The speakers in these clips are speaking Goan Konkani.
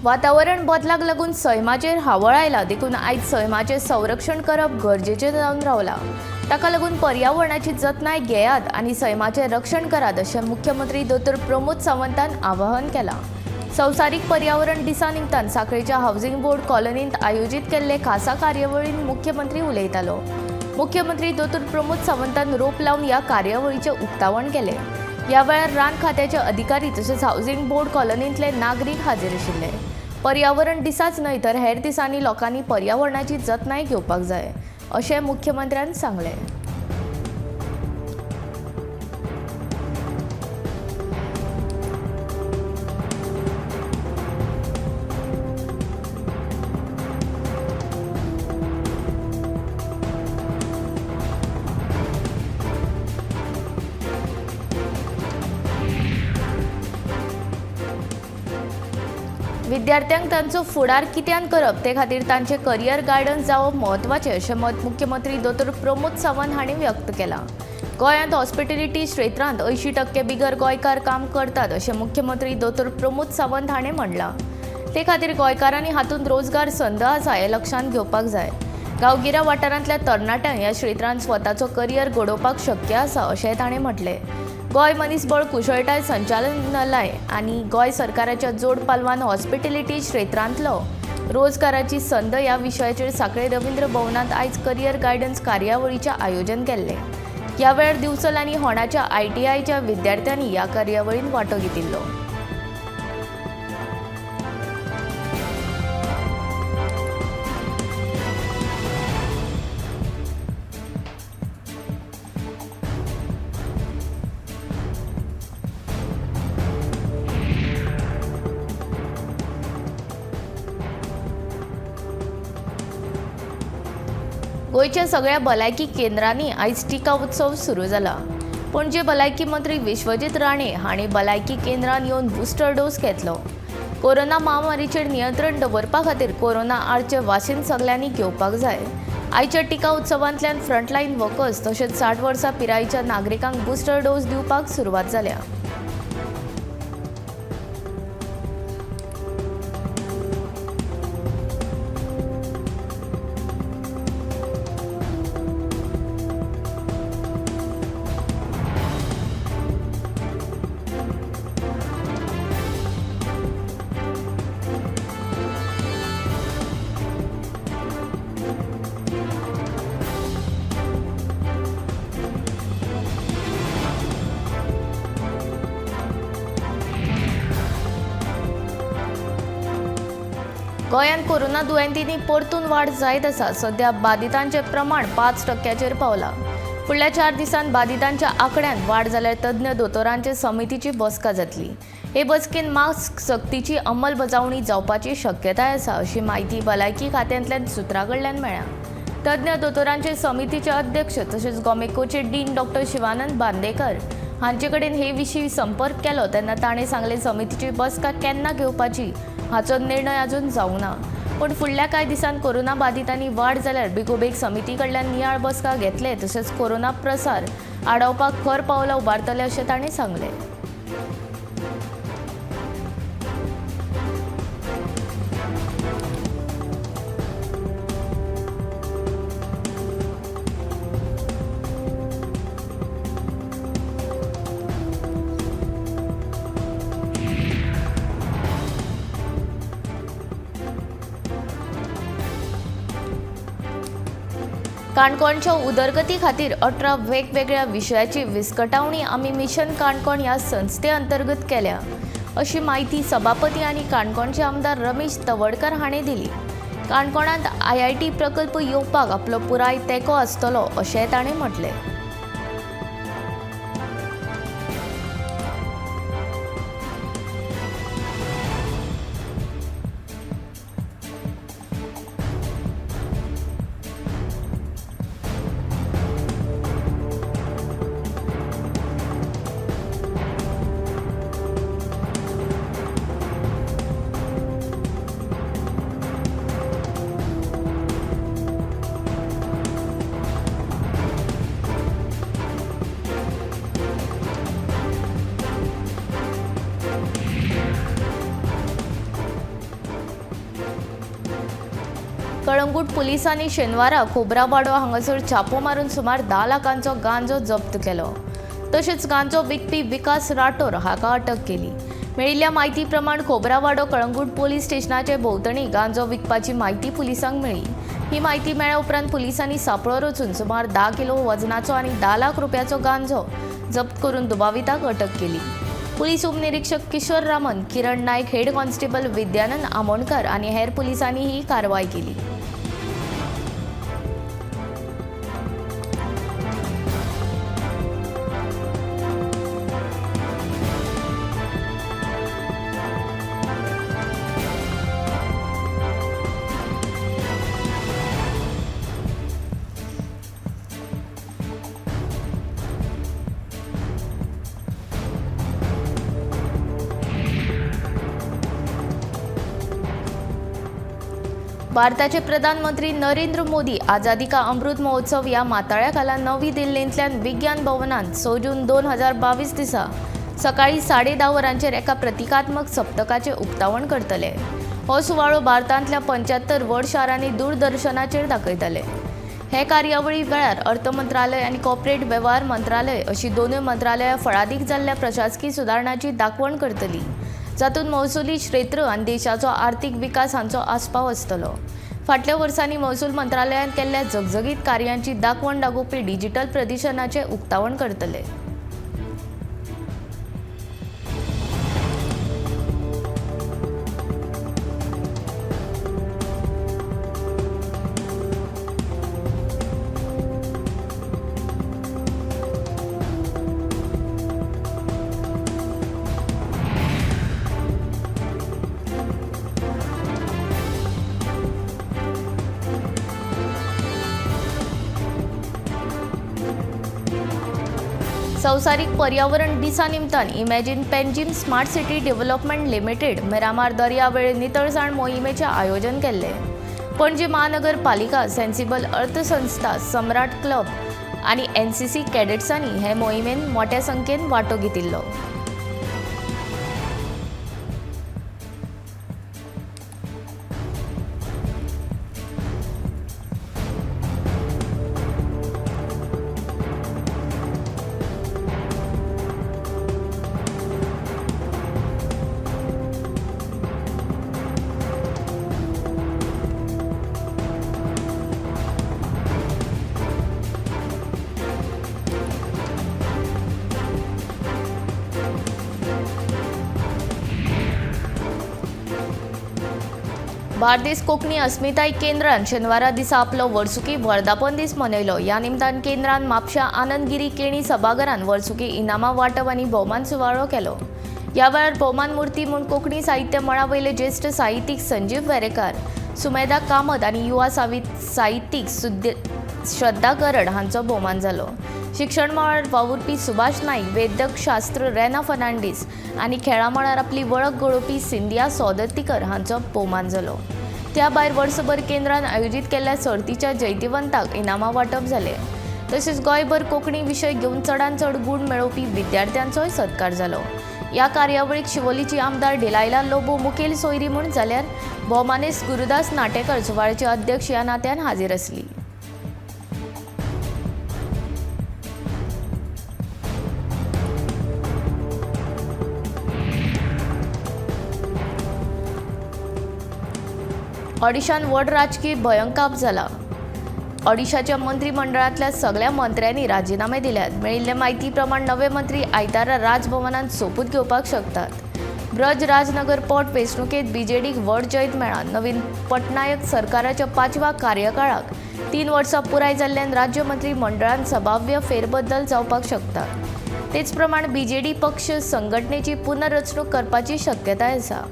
वातावरण बदलाक लागून सैमाचेर हावळ आयला देखून आयज सैमाचें संरक्षण करप गरजेचें जावन रावलां. ताका लागून पर्यावरणाची जतनाय घेयात आनी सैमाचें रक्षण करात अशें मुख्यमंत्री दोतोर प्रमोद सावंतान आवाहन केलां. संवसारीक पर्यावरण दिसा निमतान सांखळेच्या हावसिंग बोर्ड कॉलनींत आयोजीत केल्ले खासा कार्यावळींत मुख्यमंत्री उलयतालो. मुख्यमंत्री दोतोर प्रमोद सावंतान रोप लावन ह्या कार्यावळीचें उक्तावण केलें. ह्या वेळार रान खात्याचे अधिकारी तशेंच हावसिंग बोर्ड कॉलनींतले नागरीक हाजीर आशिल्ले. पर्यावरण दिसाच न्हय तर हेर दिसांनी लोकांनी पर्यावरणाची जतनाय घेवपाक जाय अशें मुख्यमंत्र्यान सांगलें. विद्यार्थ्यांक तांचो फुडार कित्यान करप ते खातीर तांचे करियर गायडन्स जावप म्हत्वाचें अशें मत मुख्यमंत्री दोतोर प्रमोद सावंत हांणी व्यक्त केलां. गोंयांत हॉस्पिटॅलिटी क्षेत्रांत 80% बिगर गोंयकार काम करतात अशें मुख्यमंत्री दोतोर प्रमोद सावंत हांणी म्हणलां. ते खातीर गोंयकारांनी हातूंत रोजगार संद आसा हें लक्षांत घेवपाक जाय. गांवगिऱ्या वाठारांतल्या तरणाट्यांक ह्या क्षेत्रांत स्वताचो करियर घडोवपाक शक्य आसा अशें ताणें म्हटलें. गोंय मनीसबळ कुशळटाय संचालनालय आनी गोंय सरकाराच्या जोड पालवान हॉस्पिटॅलिटी क्षेत्रांतलो रोजगाराची संद ह्या विशयाचेर सांखळे रवींद्र भवनांत आयज करियर गायडन्स कार्यावळीचें आयोजन केल्लें. ह्या वेळार दिवचल आनी होणाच्या आयटीआयच्या विद्यार्थ्यांनी ह्या कार्यावळींत वांटो घेतिल्लो. गोंयच्या सगळ्या भलायकी केंद्रांनी आयज टिका उत्सव सुरू जाला. पणजे भलायकी मंत्री विश्वजीत राणे हांणी भलायकी केंद्रांत येवन बुस्टर डोस घेतलो. कोरोना महामारीचेर नियंत्रण दवरपा खातीर कोरोना आडचें वासीन सगल्यांनी घेवपाक जाय. आयच्या टिका उत्सवांतल्यान फ्रंटलायन वर्कर्स तशेंच 60 वर्सां पिरायेच्या नागरिकांक बुस्टर डोस दिवपाक सुरवात जाल्या. गोंयांत कोरोना दुयेंतींनी परतून वाड जायत आसा. सध्या बादितांचें प्रमाण 5% पावलां. फुडल्या 4 दिसांत बादितांच्या आंकड्यांत वाड जाल्यार तज्ञ दोतोरांचे समितीची बसका जातली. हे बसकेन मास्क सक्तीची अंमलबजावणी जावपाची शक्यताय आसा अशी म्हायती भलायकी खात्यांतल्यान सुत्रां कडल्यान मेळ्ळ्या. तज्ञ दोतोरांचे समितीचे अध्यक्ष तशेंच गोमेकोचे डीन डॉक्टर शिवानंद बांदेकर हांचे कडेन हे विशीं संपर्क केलो तेन्ना ताणें सांगलें, समितीची बसका केन्ना घेवपाची हाचो निर्णय अजून जावंक ना, पूण फुडल्या कांय दिसांत कोरोना बादितांनी वाड जाल्यार बेगोबेग समिती कडल्यान नियाळ बसका घेतले तशेंच कोरोना प्रसार आडावपाक खर पावलां उबारतले अशें ताणें सांगलें. काणकोणच्या उदरगती खातीर 18 वेगवेगळ्या विशयाची विस्कटावणी आमी मिशन काणकोण ह्या संस्थे अंतर्गत केल्या अशी म्हायती सभापती आनी काणकोणचे आमदार रमेश तवडकर हांणी दिली. काणकोणांत आयआयटी प्रकल्प येवपाक आपलो पुराय तेंको आसतलो अशें ताणें म्हटलें. कळंगूट पुलिसांनी शेनवारा खोब्रावाडो हांगासर छापो मारून सुमार 10 लाखांचो गांजो जप्त केलो. तशेंच गांजो विकपी विकास राठोर हाका अटक केली. मेळिल्ल्या म्हायती प्रमाण खोब्रावाडो कळंगूट पोलीस स्टेशनाचे भोंवतणी गांजो विकपाची म्हायती पुलिसांक मेळ्ळी. ही म्हायती मेळ्ळ्या उपरांत पुलिसांनी सापळो रचून सुमार 10 किलो वजनाचो आनी 10 लाख रुपयाचो गांजो जप्त करून दुबाविताक अटक केली. पुलीस उपनिरीक्षक किशोर रामन, किरण नायक, हेड कॉन्स्टेबल विद्यानंद आमोणकर आनी हेर पुलिसांनी ही कारवाय केली. भारताचे प्रधानमंत्री नरेंद्र मोदी आझादी का अमृत महोत्सव ह्या माताळ्या खाला नवी दिल्लींतल्यान विज्ञान भवनांत 6 जून 2022 दिसा सकाळी 10:30 वरांचेर एका प्रतिकात्मक सप्तकाचें उक्तावण करतले. हो सुवाळो भारतांतल्या 75 व्हड शारांनी दूरदर्शनाचेर दाखयतले. हे कार्यावळी वेळार अर्थ मंत्रालय आनी कॉर्पोरेट वेव्हार मंत्रालय अशी दोनूय मंत्रालयां फळादीक जाल्ल्या प्रशासकी सुदारणाची दाखवण करतली, जातूंत महसुली क्षेत्र आनी देशाचो आर्थिक विकास हांचो आस्पाव आसतलो. फाटल्या वर्सांनी महसूल मंत्रालयान केल्ल्या झगझगीत कार्यांची दाखवण दाखोवपी डिजिटल प्रदर्शनाचें उक्तावण करतले. संवसारीक पर्यावरण दिसा निमतान Imagine Panjim smart city development limited Miramar दर्यावेळ नितळसाण मोहिमेचें आयोजन केल्लें. पणजी महानगरपालिका, सेन्सिबल अर्थसंस्था, सम्राट क्लब आनी एनसीसी कॅडेट्सांनी हे मोहिमेंत मोट्या संख्येन वांटो घेतिल्लो. बार्देस कोंकणी अस्मिताय केंद्रान शेनवारा दिसा आपलो वर्सुकी वर्धापन दीस मनयलो. ह्या निमतान केंद्रान म्हापशा आनंदगिरी केणी सभाघरान वर्सुकी इनामां वांटप आनी भोवमान सुवाळो केलो. ह्या वेळार भोवमान मूर्ती म्हूण कोंकणी साहित्य मळा वयले ज्येश्ठ साहित्यीक संजीव वेरेकार, सुमेधा कामत आनी युवा साहित्यीक श्रद्धा गरड हांचो भोवमान जालो. शिक्षण मळार वावुरपी सुभाष नाईक, वैद्यकशास्त्र रेना फर्नांडीस आनी खेळां मळार आपली वळख घडोवपी सिंधिया सौदत्तीकर हांचो भोवमान जालो. त्या भायर वर्सभर केंद्रान आयोजीत केल्ल्या सर्तीच्या जैतिवंताक इनामां वांटप जालें. तशेंच गोंयभर कोंकणी विशय घेवन चडांत चड गूण मेळोवपी विद्यार्थ्यांचोय सत्कार जालो. ह्या कार्यावळीक शिवोलीची आमदार डिलायला लोबो मुखेल सोयरी म्हूण जाल्यार भोवमानेस्त गुरुदास नाटेकर सुवाळ्याचे अध्यक्ष ह्या नात्यान हाजीर आसली. ओडिशान व्हड राजकीय भयंकाप जाला. ओडिशाच्या मंत्रिमंडळांतल्या सगळ्या मंत्र्यांनी राजिनामे दिल्यात. मेळिल्ले म्हायती प्रमाण नवे मंत्री आयतारा राजभवनांत सोपूत घेवपाक शकतात. ब्रज राजनगर पोट वेंचणुकेंत बीजेडीक व्हड जैत मेळ्ळां. नवीन पटनायक सरकाराच्या 5व्या कार्यकाळाक 3 वर्सां पुराय जाल्ल्यान राज्य मंत्रिमंडळांत संभाव्य फेरबदल जावपाक शकता. तेच प्रमाण बीजेडी पक्ष संघटनेची पुनर्रचणूक करपाची शक्यताय आसा.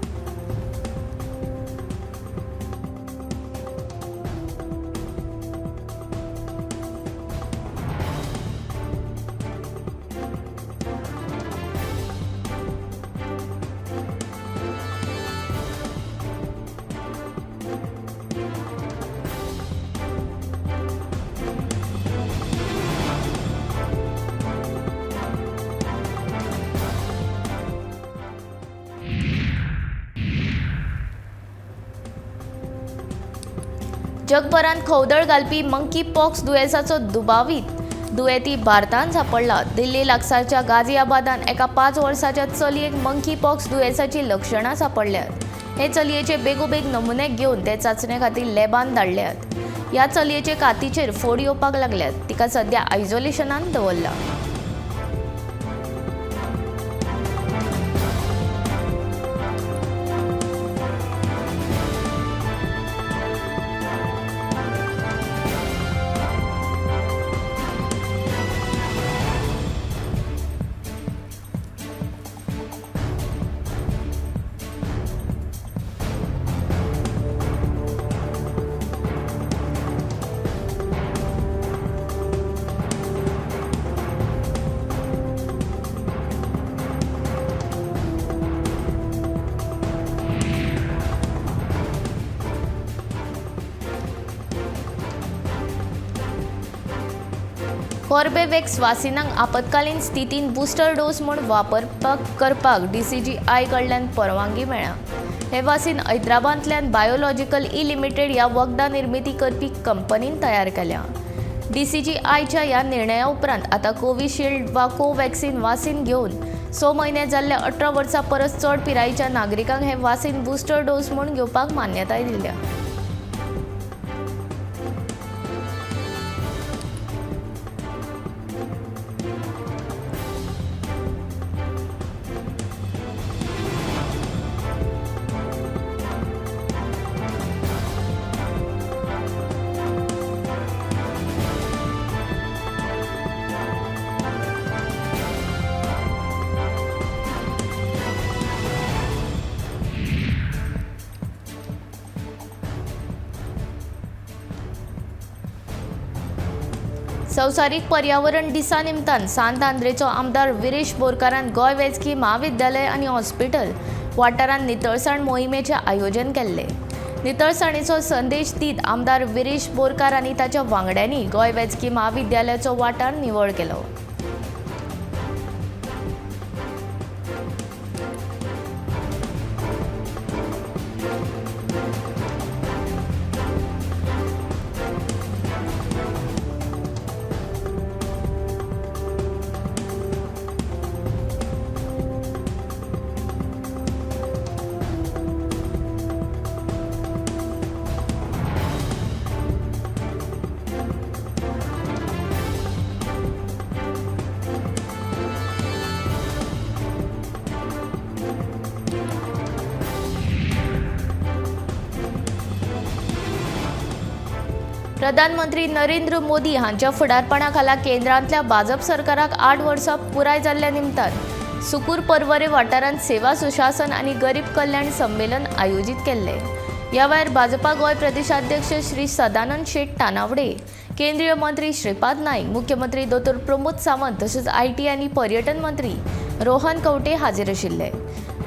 जगभरांत खवदळ घालपी मंकी पॉक्स दुयेंसाचो दुबावीत दुयेंती भारतांत सांपडला. दिल्ली लागसारच्या गाझियाबादान एका 5 वर्साच्या चलयेक मंकी पॉक्स दुयेंसाची लक्षणां सांपडल्यात. हे चलयेचे बेगोबेग नमुने घेवन ते चांचणे खातीर लॅबान धाडल्यात. ह्या चलयेचे कातीचेर फोड येवपाक लागल्यात. तिका सध्या आयसोलेशनान दवरला. कॉर्बेवॅक्स वासिनांक आपत्कालीन स्थितीन बुस्टर डोस म्हूण वापरपाक करपाक डीसीजीआय कडल्यान परवानगी मेळ्ळ्या. हें वासीन हैदराबादांतल्यान बायोलॉजिकल ई लिमिटेड ह्या वखदां निर्मिती करपी कंपनीन तयार केल्या. डीसीजीआयच्या ह्या निर्णया उपरांत आतां कोविशिल्ड वा कोवॅक्सिन वासीन घेवन 6 म्हयने जाल्ल्या 18 वर्सां परस चड पिरायेच्या नागरिकांक हें वासीन बुस्टर डोस म्हूण घेवपाक मान्यताय दिल्या. संवसारीक पर्यावरण दिसा निमतान सांत आंद्रेचो आमदार विरेश बोरकारान गोंय वैजकी म्हाविद्यालय आनी हॉस्पिटल वाठारांत नितळसाण मोहिमेचें आयोजन केल्लें. नितळसाणेचो संदेश दीत आमदार विरेश बोरकार आनी ताच्या वांगड्यांनी गोंय वैजकी म्हाविद्यालयाचो वाठार निवळ केलो. प्रधानमंत्री नरेंद्र मोदी हांच्या फुडारपणा खाला केंद्रांतल्या भाजप सरकाराक 8 वर्सां पुराय जाल्ल्या निमतान सुकूर पर्वरे वाठारांत सेवा सुशासन आनी गरीब कल्याण संमेलन आयोजीत केल्लें. ह्या वेळार भाजपा गोंय प्रदेशाध्यक्ष श्री सदानंद शेट तानावडे, केंद्रीय मंत्री श्रीपाद नाईक, मुख्यमंत्री दोतोर प्रमोद सावंत तशेंच IT आनी पर्यटन मंत्री रोहन खंवटे हाजीर आशिल्ले.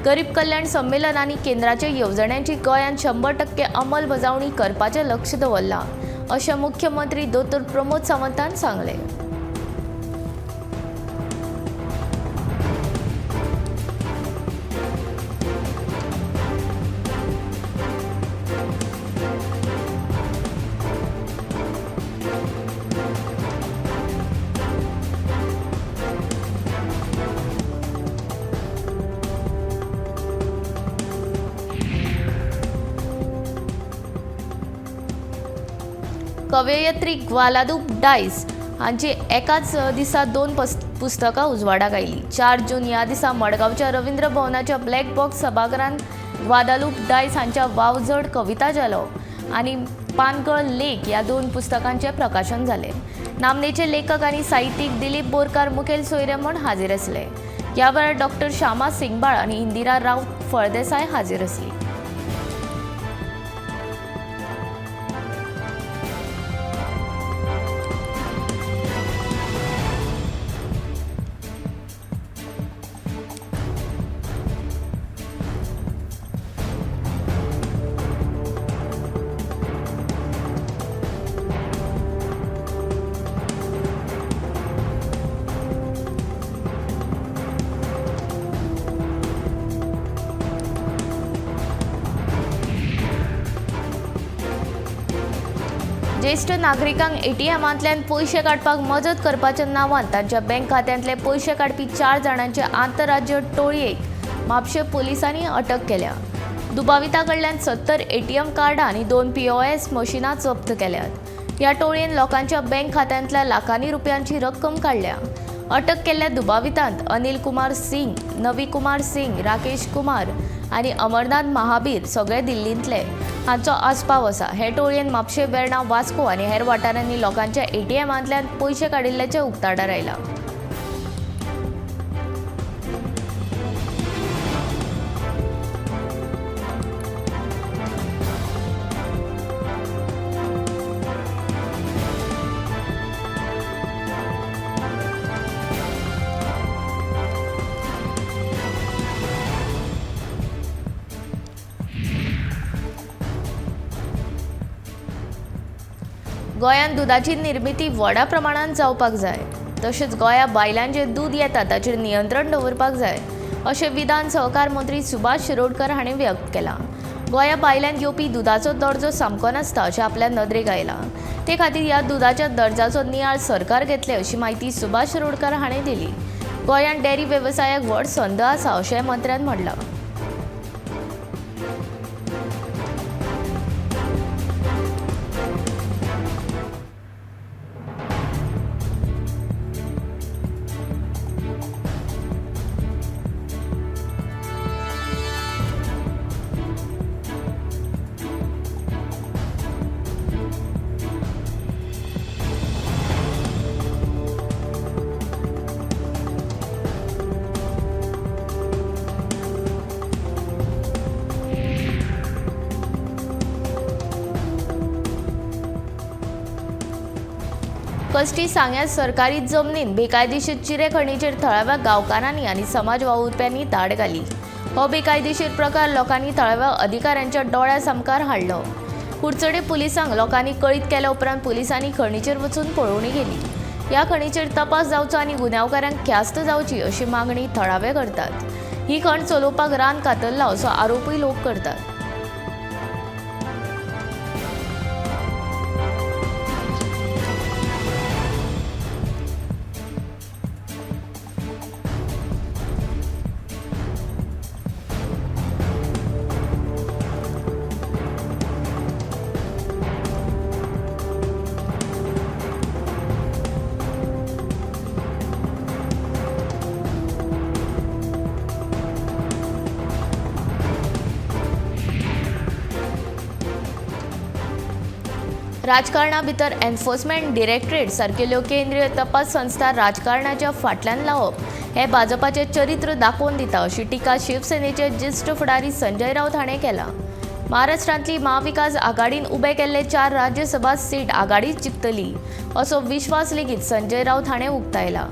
गरीब कल्याण संमेलन आनी केंद्राच्या येवजण्यांची गोंयांत 100% अंमलबजावणी करपाचें लक्ष दवरलां अशें मुख्यमंत्री दोतोर प्रमोद सावंतान सांगलें. कवयित्री ग्वादालूप डायस हांची एकाच दिसा 2 पुस्तकां उजवाडाक आयलीं. 4 जून ह्या दिसा मडगांवच्या रवींद्र भवनाच्या ब्लॅक बॉक्स सभाघरांत ग्वादालूप डायस हांच्या वावझड कविता जालो आनी पानगळ लेख ह्या 2 पुस्तकांचें प्रकाशन जालें. नामनेचे लेखक आनी साहित्यीक दिलीप बोरकार मुखेल सोयरे म्हूण हाजीर आसले. ह्या वेळार डॉक्टर श्यामा सिंगबाळ आनी इंदिरा राऊत फळदेसाय हाजीर आसली. ज्येश्ठ नागरिकांक एटीएमांतल्यान पयशे काडपाक मजत करपाच्या नांवान तांच्या बँक खात्यांतले पयशे काडपी 4 जाणांचे आंतरराज्य टोळयेक म्हापशें पुलिसांनी अटक केल्या. दुबाविता कडल्यान 70 एटीएम कार्डां आनी 2 पीओएस मशिनां जप्त केल्यात. ह्या टोळयेन लोकांच्या बँक खात्यांतल्या लाखांनी रुपयांची रक्कम काडल्या. अटक केल्ल्या दुबावितांत अनिल कुमार सिंग, नवी कुमार सिंग, राकेश कुमार आनी अमरनाथ महाबीर सगळे दिल्लींतले हांचो आस्पाव आसा. हे टोळयेन म्हापशें, वेर्णा, वास्को आनी हेर वाठारांनी लोकांच्या एटीएमांतल्यान पयशे काडिल्ल्याचें उक्ताडार आयलां. गोंयांत दुदाची निर्मिती व्हडा प्रमाणांत जावपाक जाय, तशेंच गोंया भायल्यान जें दूद येता ताचेर नियंत्रण दवरपाक जाय अशें विधान सहकार मंत्री सुभाष शिरोडकर हांणी व्यक्त केलां. गोंया भायल्यान येवपी दुदाचो दर्जो सामको नासता अशें आपल्या नदरेक आयलां. ते खातीर ह्या दुदाच्या दर्जाचो नियाळ सरकार घेतले अशी म्हायती सुभाष शिरोडकर हांणी दिली. गोंयांत डेअरी वेवसायाक व्हड संद आसा अशेंय मंत्र्यान म्हणलां. कश्टी सांग्यार सरकारी जमनीन बेकायदेशीर चिरे खणीचेर थळाव्या गांवकारांनी आनी समाज वावुरप्यांनी धाड घाली. हो बेकायदेशीर प्रकार लोकांनी थळाव्या अधिकाऱ्यांच्या दोळ्या सामकार हाडलो. कुडचडे पुलिसांक लोकांनी कळीत केल्या उपरांत पुलिसांनी खणीचेर वचून पळोवणी केली. ह्या खणीचेर तपास जावचो आनी गुन्यांवकारांक ख्यास्त जावची अशी मागणी थळावे करतात. ही खण चलोवपाक रान कातरला असो आरोपूय लोक करतात. राजकारणा भितर एन्फोर्समेंट डिरेक्टरेट सारकेल्यो केंद्रीय तपास संस्था राजकारणाच्या फाटल्यान लावप हे भाजपाचें चरित्र दाखोवन दिता अशी टिका शिवसेनेचे ज्येश्ठ फुडारी संजय राऊत हाणें केला. महाराष्ट्रांतली महाविकास आघाडीन उबे केल्ले 4 राज्यसभा सीट आघाडीच जिखतली असो विश्वास लेगीत संजय राऊत हाणें उक्तायला.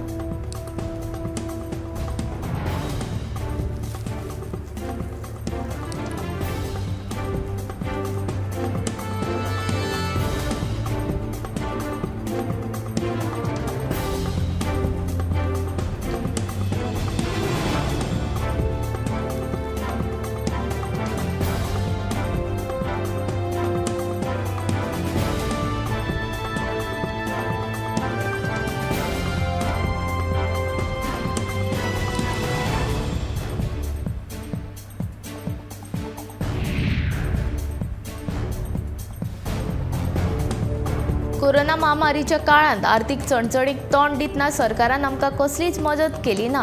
कोरोना महामारीच्या काळांत आर्थिक चणचणीक तोंड दितना सरकारान आमकां कसलीच मजत केली ना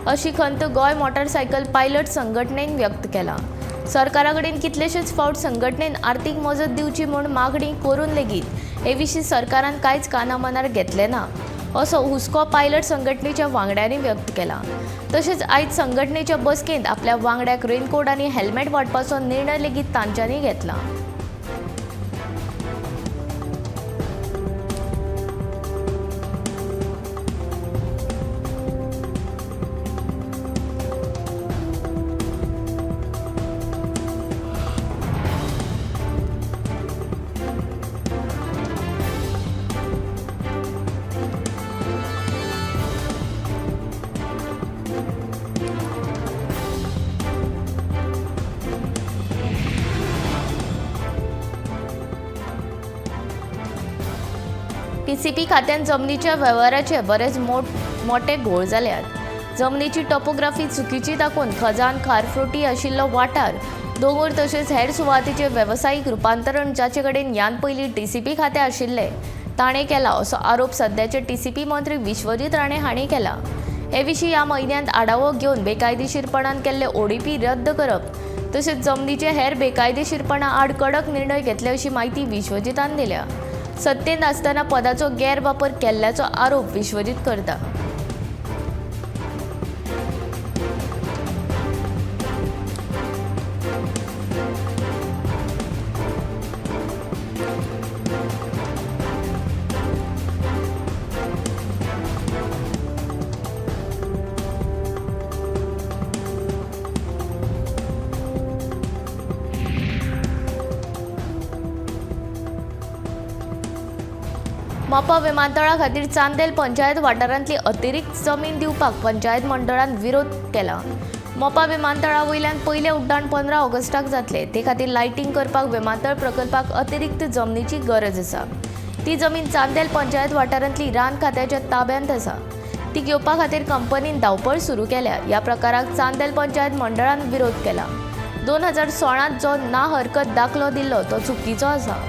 अशी खंत गोंय मोटरसायकल पायलट संघटनेन व्यक्त केला. सरकारा कडेन कितलेशेच फावट संघटनेन आर्थिक मजत दिवची म्हूण मागणी करून लेगीत हे विशीं सरकारान कांयच कानामनार घेतलें ना असो हुस्को पायलट संघटनेच्या वांगड्यांनी व्यक्त केला. तशेंच आयज संघटनेच्या बसकेंत आपल्या वांगड्याक रेनकोट आनी हेल्मेट वांटपाचो निर्णय लेगीत तांच्यांनी घेतला. टीसीपी खात्यान जमनीच्या वेव्हाराचे बरेच मोटे घोळ जाल्यात. जमनीची टोपोग्राफी चुकीची दाखोवन खजान खारफ्रुटी आशिल्लो वाठार, दोंगर तशेंच हेर सुवातेचे वेवसायीक रुपांतरण जाचे कडेन ह्यान पयलीं टीसीपी खातें आशिल्लें ताणें केला असो आरोप सद्याचे टीसीपी मंत्री विश्वजीत राणे हांणी केला. हे विशीं ह्या म्हयन्यांत आढावो घेवन बेकायदेशीरपणान केल्ले ओडीपी रद्द करप तशेंच जमनीचे हेर बेकायदेशीरपणा आड कडक निर्णय घेतले अशी म्हायती विश्वजीतान दिल्या. सत्तेंत आसतना पदाचो गैरवापर केल्ल्याचो आरोप विश्वजीत करता. मोपा विमानतळा खातीर चांदेल पंचायत वाठारांतली अतिरिक्त जमीन दिवपाक पंचायत मंडळान विरोध केला. मोपा विमानतळा वयल्यान पयलें उड्डाण 15 ऑगस्टाक जातलें. ते खातीर लायटींग करपाक विमानतळ प्रकल्पाक अतिरिक्त जमनीची गरज आसा. ती जमीन चांदेल पंचायत वाठारांतली रान खात्याच्या ताब्यांत आसा. ती घेवपा खातीर कंपनीन धांवपळ सुरू केल्या. ह्या प्रकाराक चांदेल पंचायत मंडळान विरोध केला. 2016 जो ना हरकत दाखलो दिल्लो तो चुकीचो आसा.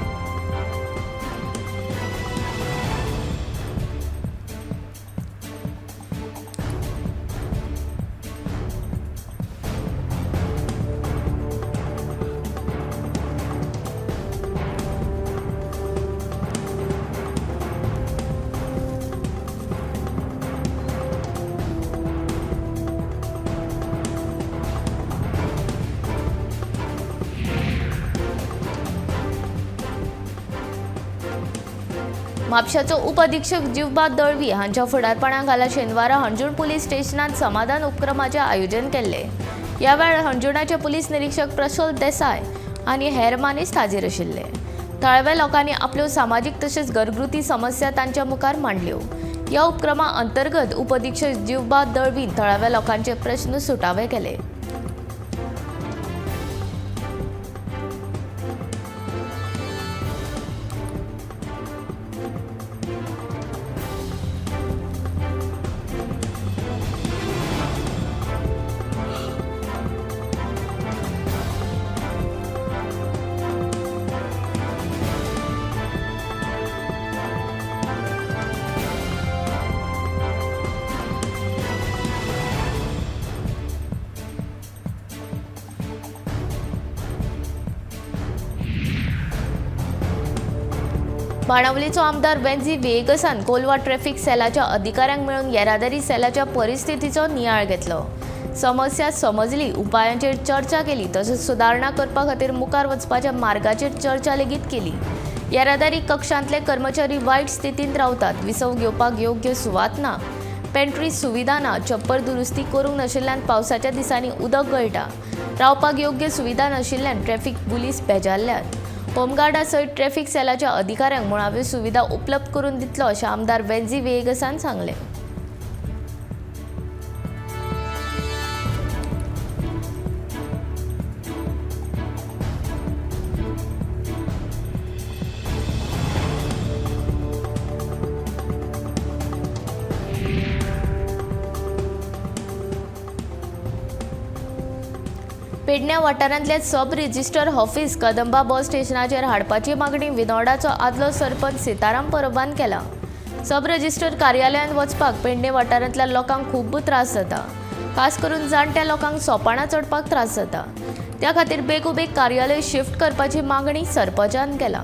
म्हापशाचो उपअधिक्षक जिवबा दळवी हांच्या फुडारपणा खाला शेनवारा हणजूण पुलीस स्टेशनांत समाधान उपक्रमाचें आयोजन केल्लें. ह्या वेळार हणजूणाचे पुलीस निरीक्षक प्रशोल देसाय आनी हेर मानेस्त हाजीर आशिल्ले. थळाव्या लोकांनी आपल्यो सामाजीक तशेंच घरगुती समस्या तांच्या मुखार मांडल्यो. ह्या उपक्रमा अंतर्गत उपअधिक्षक जिवबा दळवीन थळाव्या लोकांचे प्रश्न सुटावे केले. बाणावलीचो आमदार वेन्झी व्हिएगसान कोलवा ट्रॅफिक सेलाच्या अधिकाऱ्यांक मेळून येरादारी सेलाच्या परिस्थितीचो नियाळ घेतलो. समस्या समजली, उपायांचेर चर्चा केली तशेंच सुदारणा करपा खातीर मुखार वचपाच्या मार्गाचेर चर्चा लेगीत केली. येरादारी कक्षांतले कर्मचारी वायट स्थितींत रावतात, विसव घेवपाक योग्य सुवात ना, पेंट्री सुविधा ना, छप्पर दुरुस्ती करूंक नाशिल्ल्यान पावसाच्या दिसांनी उदक गळटा, रावपाक योग्य सुविधा नाशिल्ल्यान ट्रॅफिक पुलीस बेजारल्यात. होमगार्डा सयत ट्रॅफिक सेलाच्या अधिकाऱ्यांक मुळाव्यो सुविधा उपलब्ध करून दितलो अशें आमदार वेन्झी व्हिएगसान सांगलें. पेडण्या वाठारांतल्या सब रजिस्टर ऑफिस कदंबा बस स्टेशनाचेर हाडपाची मागणी विनोडाचो आदलो सरपंच सीताराम परबान केला. सब रजिस्टर कार्यालयांत वचपाक पेडणे वाठारांतल्या लोकांक खूब त्रास जाता. खास करून जाणट्या लोकांक सोपाणां चडपाक त्रास जाता. त्या खातीर बेगोबेग कार्यालय शिफ्ट करपाची मागणी सरपंचान केला.